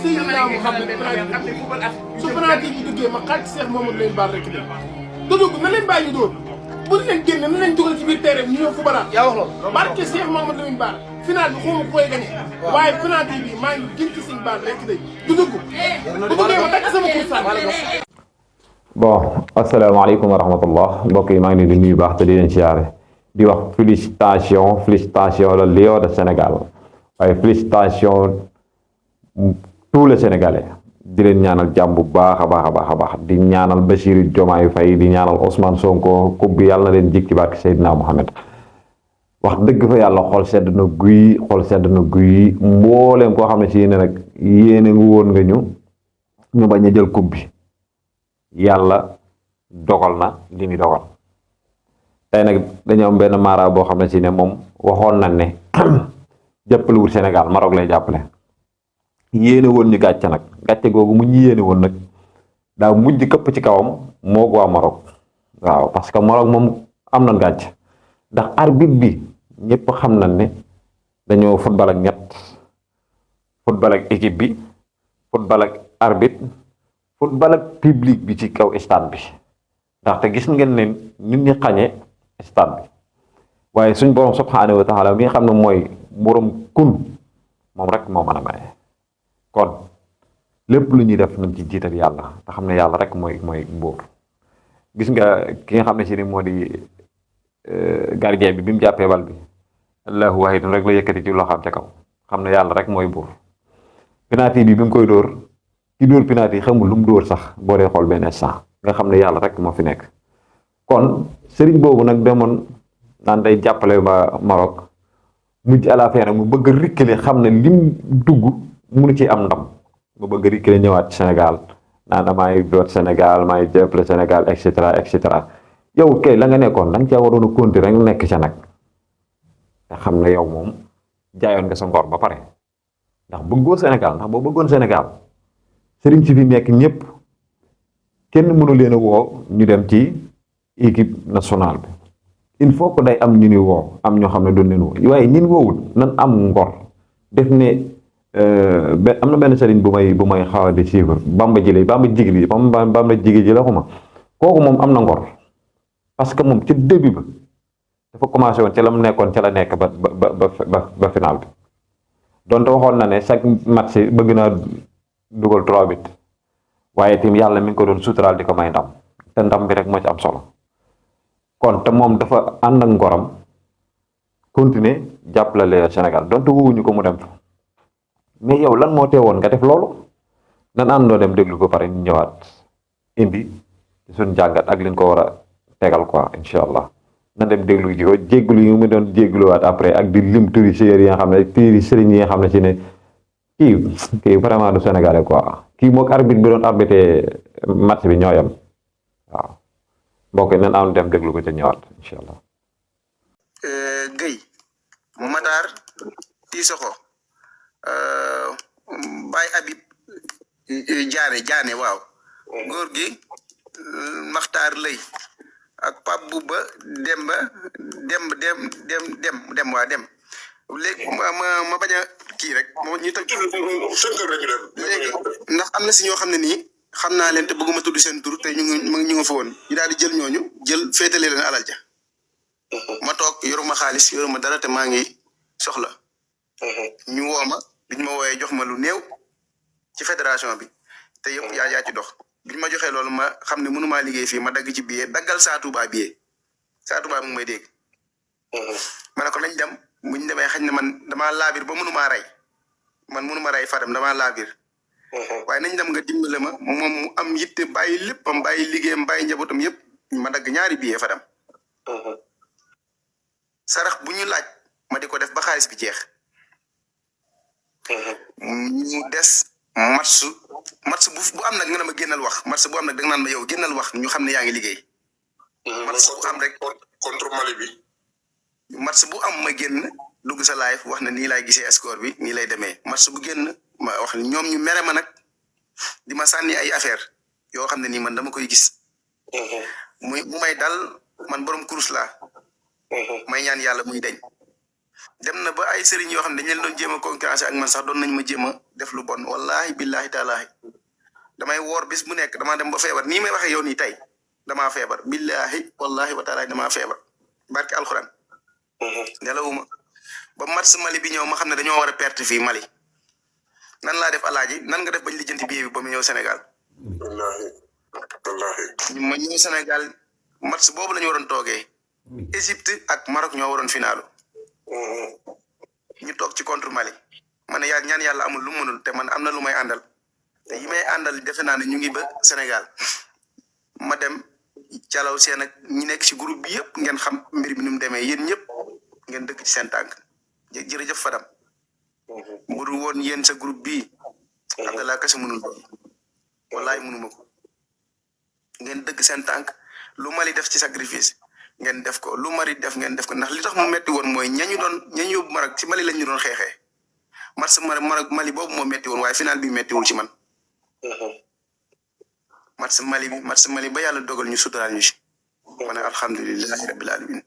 Seydina Mouhamed su penalty bi duggee ma xaaj Cheikh Mamadou leen baal rek de du dugg na leen bàyyi ñu dóor bu ñu leen génne na leen dugal ci biir terrain ñu ñëw fubalaat. yaa wax loolu. barke Cheikh Mamadou leen baal final bi xaw ma koy gagné. waaye penalty bi maa ngi gën ci suñu baal rek de du dugg. bu duggee ma takk sama kursa. bon asalaamaaleykum wa rahmatullah mbokk yi maa ngi leen di nuyu baax te di leen siyaare di wax félicitation le Lion de Sénégal waaye félicitation tous les Sénégalais di leen ñaanal jàmm bu baax a baax a baax a baax di ñaanal Bassirou Diomaye Faye di ñaanal Ousmane Sonko coupe bi yàlla na leen jik ci barke Seydina Mohamed wax dëgg fa yàlla xol sedd na guy mbooleem koo xam ne si ne nag yéene ngi woon nga ñu bañ a jël coupe bi yàlla dogal na li muy dogal tey nag dañoo am benn mara boo xam ne si ne moom waxoon nañ ne jàppalewul Sénégal Maroc lay jàppale yéene woon ñu gàcce nag gàcce googu mu ñu yéene woon nag daa mujj këpp ci kawam moo ko waa Maroc waaw parce que Maroc moom am na gàcce ndax arbitre bi ñëpp xam nañ ne dañoo football ak ñett football ak équipe bi football ak arbitre football ak public bi ci kaw stade bi ndaxte gis ngeen ne nit ñi xañee stade bi waaye suñ borom subhanahu wa taala mi nga xam ne mooy borom kun moom rek moo mën a maye kon lépp lu ñuy def nañ ci jiital yàlla te xam ne yàlla rek mooy buur gis nga ki nga xam ne si ni moo di gardien bi mu jàppee bal bi allahu wahidun rek la yëkkati ci loxoom ca kaw xam ne yàlla rek mooy buur penalty bi mu koy dóor ki dóor penalty yi xamul lu mu dóor sax boo dee xool benn instant nga xam ne yàlla rek moo fi nekk kon sëriñ boobu nag demoon naan day jàppale ba Maroc mujj à la fin nag mu bëgg a rikkale xam ne lim dugg munu ci am ndam mu bëgg a rikkale ñëwaat ci Sénégal naan maay doot Sénégal maay jàppale Sénégal et cetera yow kay la nga nekkoon da nga caa waroon a continuer rek nekk ca nag te xam ne yow moom jaayoon nga sa ngor ba pare ndax bëggoo Sénégal ndax boo bëggoon Sénégal sëriñ si fi nekk ñëpp kenn mënu leen a woo ñu dem ci équipe nationale bi il faut que day am ñu ni woo am ñoo xam ne doon leen woo waaye ñin woowul nan am ngor def ne am na benn sëriñ bu may xaw a di suivre bamba jigi ji la xuma kooku moom am na ngor parce que moom ci début ba dafa commencé woon ca la mu nekkoon ca la nekk ba final bi donte waxoon na ne chaque match bëgg naa dugal 3 bit waaye tim yàlla mi ngi ko doon suturaal di ko may ndam te ndam bi rek moo ci am solo kon te moom dafa ànd ak ngoram continuer jàppale Sénégal donte woowuñu ko mu dem fa mais yow lan moo teewoon nga def loolu nan àndoo dem déglu ba pare ñu ñëwaat indi suñ jàngat ak liñ ko war a tegal quoi incha allah na dem déglu ji ko jégglu yi mu doon jéggluwaat après ak di lim turi séeréer yi nga xam ne turi sëriñ yi nga xam ne ci ne kii vraiment du Sénégalais quoi kii moog arbitre bi doon arbitré match bi ñoo yem waaw mbokk yi nan am dem déglu ko ca ñëwaat incha allah. Guèye Matar Tissokho Baye Habib Diané waaw góor gi Makhtar Lay ak Pape Bouba dem waa dem léegi ma bañ a kii rek moo ñu tënk léegi ndax am na si ñoo xam ne nii xam naa leen te bëgguma tudd seen tur te ñu nga fa woon ñu daal di jël ñooñu jël féetale leen alal ja ma toog yoruma xaalis yoruma dara te maa ngi soxla ñu woo ma biñ ma wooyee jox ma lu néew ci fédération bi te yëpp yaa ci dox biñ ma joxee loolu ma xam ne mënumaa liggéey fii ma dagg ci billet daggal Sa Touba billet Sa Touba mu ngi may dégg ma ne ko nañ dem buñ demee xañ na man damaa laabir ba mënumaa rey man mënuma rey Fadam damaa laabir waaye nañ dem nga dimbale ma moom mu am yitte bàyyi léppam bàyyi liggéeyam bàyyi njabootam yëpp ma dagg ñaari billet Fadam sarax bu ñu laaj ma di ko def ba xaalis bi jeex ñu des match bu am nag nga ne ma génnal wax match bu am nag da nga naan ma yow génnal wax ñu xam ne yaa ngi liggéey match bu am rek contre Mali bi match bu am ma génn dugg sa live wax na nii laay gisee score bi nii lay demee match bu génn ma wax ñoom ñu mere ma nag di ma sànni ay affaire yoo xam ne nii man dama koy gis mu may dal man borom kurus laa may ñaan yàlla muy deñ dem na ba ay sëriñ yoo xam ne dañ leen doon jéem a concurrence ak man sax doon nañ ma jéem a def lu bon wallahi billahi taalaahi damay woor bis bu nekk damaa dem ba feebar nii may waxee yow nii tey damaa feebar billahi wallahi wa taalaahi damaa feebar barke alxuraan nelawuma ba match Mali bi ñëw ma xam ne dañoo war a perte fii Mali nan laa def alaaji nan nga def bañ lijjanti billet bi ba mu ñëw Sénégal wallahi ma ñëw Sénégal match boobu la ñu waroon toogee Égypte ak Maroc ñoo waroon finalu ñu toog ci contre Mali ma ne yaa ñaan yàlla amul lu mënul te man am na lu may àndal te yi may àndal defe naa ne ñu ngi ba Sénégal ma dem calaw seen ak ñi nekk ci groupe bi yëpp ngeen xam mbir bi ni mu demee yéen ñëpp ngeen dëkk ci seen tànk jërëjëf Fadam bu dul woon yéen sa groupe bii Abdallah kese mënul ko wallaay mënuma ko ngeen dëgg seen tànk lu Mali def ci sacrifice ngeen def ko lu Mali def ngeen def ko ndax li tax mu metti woon mooy ñañu yóbbu Maroc ci Mali lañ ñu doon xeexee match Mali boobu moo metti woon waaye final bi mettiwul ci man match Mali ba yàlla dogal ñu suturaal ñu ci ma ne alhamdulilahi rabbil alamin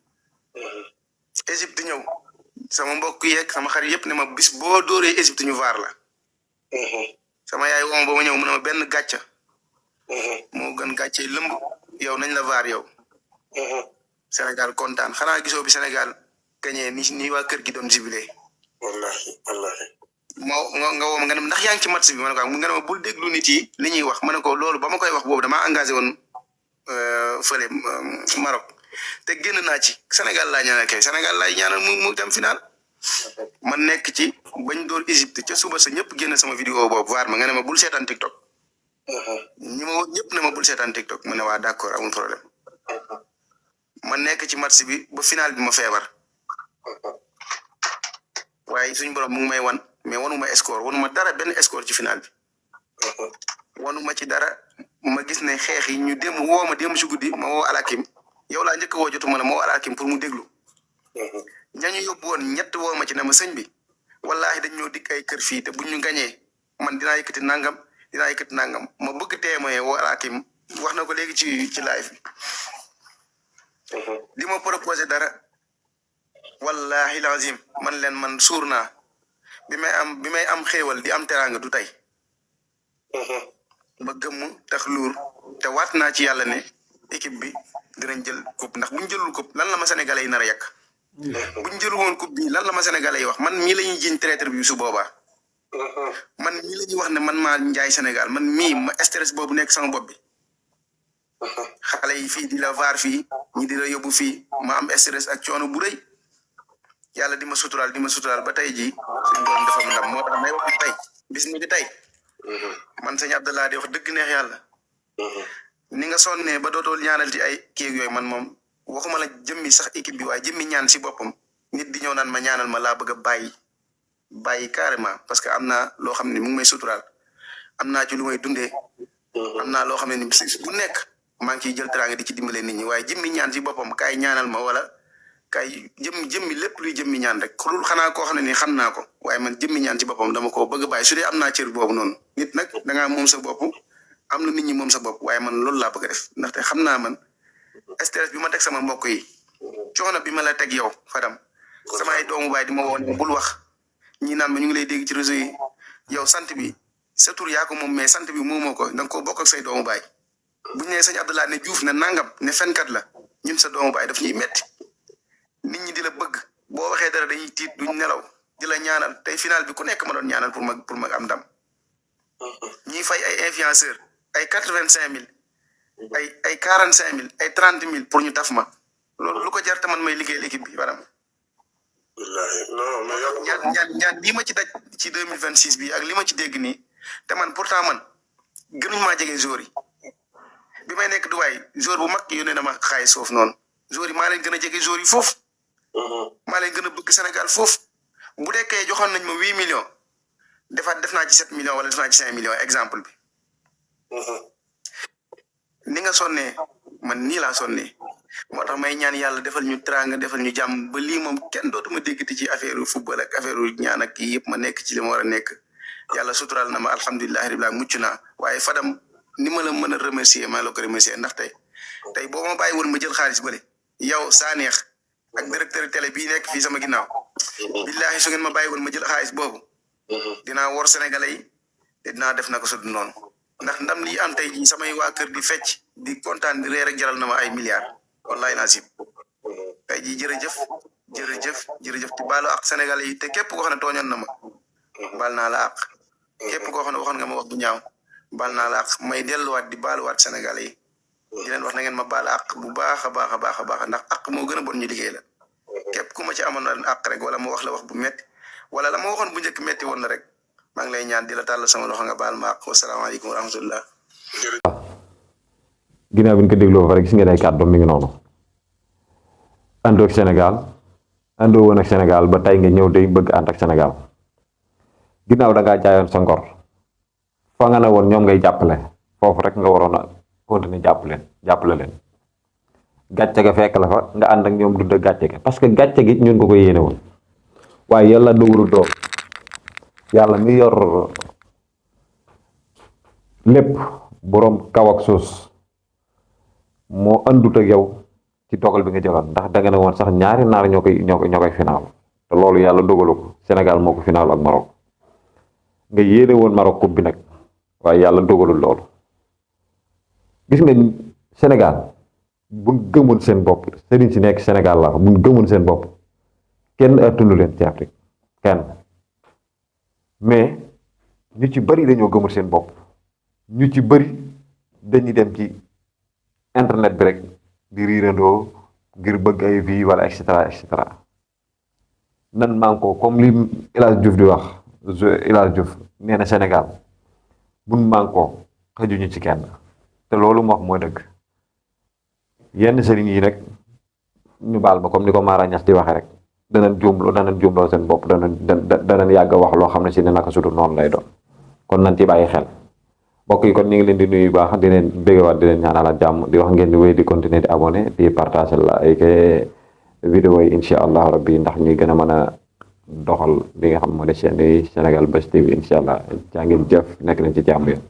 Égypte ñëw sama mbokk yeeg sama xarit yëpp ne ma bis boo dóoree Égypte ñu vaar la sama yaay wooma ba ma ñëw mu ne ma benn gàcca moo gën gàcce lëmb yow nañ la vaar yow Sénégal kontaan xanaa gisoo bi Sénégal gañee ni waa kër gi doon jubilé wallahi nga woo ma nga ne ndax yaa ngi ci match bi ma ne ko nga ne ma bul déglu nit yi li ñuy wax ma ne ko loolu ba ma koy wax boobu damaa engagé woon fële Maroc te génn naa ci Sénégal laa ñaanal kay Sénégal laay ñaanal mu dem final man nekk ci bañ door Égypte ca suba sa ñëpp génn sama vidéo boobu vaar ma nga ne ma bul seetaan TikTok ñi ma woo ñëpp ne ma bul seetaan TikTok ma ne waa d'accord amul problème ma nekk ci match bi ba final bi ma feebar waaye suñu borom mu ngi may wan mais wanuma score wanuma dara benn score ci final bi wanuma ci dara ma gis ne xeex yi ñu dem woo ma dem si guddi ma woo Alakim yow laa njëkk woo jotuma ne ma woo Alakim pour mu déglu ñañu yóbbu woon ñett woo ma ci ne ma sëñ bi wallahi dañ ñoo dikk ay kër fii te buñ ñu gañee man dinaa yëkkati nangam ma bëgg témoin woo Alakim wax na ko léegi ci live bi li ma proposé dara wallahi lazim man leen man suur naa bi may am xéewal di am teraanga du tey ba gëmm tax luur te waat naa ci yàlla ne équipe bi dinañ jël coupe ndax buñ jëlul coupe lan la ma sénégalais yi nar a yàq buñ jëlul woon coupe bi lan la ma sénégalais yi wax man mii la ñuy jiñ traître bi su boobaa man mii la ñuy wax ne man maa njaay Sénégal man mii ma stress boobu nekk sama bopp bi xale yi fii di la vaar fii ñi di la yóbbu fii ma am stress ak coono bu rëy yàlla di ma suturaal ba tey jii suñu doon dafa ndam moo tax may wax ni tey bis ni di tey man sëñ Abdallah di wax dëgg neex yàlla ni nga sonnee ba dootoo ñaanal ci ay kii yooyu man moom waxuma la jëmmi sax équipe bi waaye jëmmi ñaan si boppam nit di ñëw naan ma ñaanal ma laa bëgg a bàyyi carrément parce que am naa loo xam ne mu ngi may suturaal am naa ci lu may dundee am naa loo xam ne ni bu nekk maa ngi ciy jël teraanga di ci dimbale nit ñi waaye jëmmi ñaan si boppam kaay ñaanal ma wala kaay jëmmi lépp luy jëmmi ñaan rek xulul xanaa koo xam ne nii xam naa ko waaye man jëmmi ñaan ci boppam dama ko bëgg a bàyyi su dee am naa cër boobu noonu nit nag dangaa moom sa bopp am na nit ñi moom sa bopp waaye man loolu laa bëgg a def ndaxte xam naa man stress bi ma teg sama mbokk yi coono bi ma la teg yow Fadam sama ay doomu baay di ma woo ne bul wax ñi naan ma ñu ngi lay dégg ci réseau yi yow sant bi sa tur yaa ko moom mais sant bi moomoo ko da nga koo bokk ak say doomu baay buñu nee sëñ Abdallah ne Diouf ne nangam ne fenkat la ñun sa doomu baay daf ñuy metti nit ñi di la bëgg boo waxee dara dañuy tiit duñ nelaw di la ñaanal tey final bi ku nekk ma doon ñaanal pour ma am ndam ñiy fay ay influenceur ay 85 000 ay 45 000 ay 30 000 pour ñu taf ma loolu lu ko jar te man may liggéey l'équipe bi maanaam. wallaahi non mais ñaan lii ma ci daj ci 2026 bi ak li ma ci dégg nii te man pourtant man gënuñ maa jege jour yi bi may nekk Dubaay jour bu mag yónnee na ma xaalis foofu noonu jour yi maa leen gën a jege jour yi foofu. maa leen gën a bëgg Sénégal foofu bu dekkee joxoon nañ ma 8 millions def naa ci 7 millions wala def naa ci 5 millions exemple bi. ni nga sonnee man nii laa sonnee moo tax may ñaan yàlla defal ñu teraanga defal ñu jàmm ba lii moom kenn dootuma déggati ci affaire football ak affaire ñaan ak kii yëpp ma nekk ci li ma war a nekk yàlla suturaal na ma alhamdulilah rabbil alamin mucc naa waaye Fadam ni ma la mën a remercier maa la ko remercier ndax tey boo ma bàyyi woon ma jël xaalis bële yow saa neex ak directeur télé bii nekk fii sama ginnaaw billahi su ngeen ma bàyyi woon ma jël xaalis boobu dinaa wor sénégalais yi te dinaa def naka sud noonu ndax ndam lii am tey jii samay waa kër di fecc di kontaan di reer ak jaral na ma ay milliards wallahi nasib tey jii jërëjëf te baalu ak sénégalais yi te képp koo xam ne tooñoon na ma baal naa la ak képp koo xam ne waxoon nga ma wax bu ñaaw baal naa la ak may delluwaat di baaluwaat sénégalais yi di leen wax na ngeen ma baal ak bu baax a baax ndax ak moo gën a bon ñu liggéey la képp ku ma ci amoon ak rek wala ma wax la wax bu metti wala la ma waxoon bu njëkk metti woon na rek maa ngi lay ñaan di la tàll sama loxo nga baal ma ak wasalaamaaleykum wa rahmatullah. ginnaaw bi ñu ko dégloo ba rek gis ngeen ay kàddu mi ngi noonu àndoo ak Sénégal àndoo woon ak Sénégal ba tey nga ñëw day bëgg ànd ak Sénégal ginnaaw da ngaa jaayoon sa ngor fa nga ne woon ñoom ngay jàppale foofu rek nga waroon a continuer jàppale leen gàcce ga fekk la fa nga ànd ak ñoom dund gàcce ga parce que gàcce gi ñun ko yéene woon waaye yàlla dogalul doom yàlla mi yor lépp boroom kaw ak suus moo andut ak yow ci dogal bi nga jëloon ndax da nga ne woon sax ñaari naar ñoo koy final te loolu yàlla dogalu ko Sénégal moo ko final ak Maroc nga yéene woon Maroc coupe bi nag waaye yàlla dogalul loolu gis nga Sénégal buñ gëmoon seen bopp sëriñ si nekk Sénégal la buñ gëmoon seen bopp kenn attunu leen ci Afrique kenn mais ñu ci bari dañoo gëmul seen bopp ñu ci bari dañuy dem ci internet bi rek di riirandoo ngir bëgg ay vie wala et cetera nan maa ngi ko comme li El Hadj Diouf di wax El Hadj Diouf nee na Sénégal buñ maa ngi ko xajuñu ci kenn te loolu mu wax mooy dëgg yenn sëriñ yi nag ñu baal ma comme ni ko Mara Niass di waxee rek danañ juumloo seen bopp danañ yàgg wax loo xam ne si ne naka sudu noonu lay doon kon nañ ci bàyyi xel mbokk yi kon ñu ngi leen di nuyu baax di leen béggewaat di leen ñaanal jàmm di wax ngeen di wéy di continuer di abonné di partager la ay vidéo yi incha allah rabbi ndax ñuy gën a mën a doxal li nga xam moo di chaîne Sénégal Buzz TV incha allah jaa ngeen jëf nekk nañ ci jàmm yéen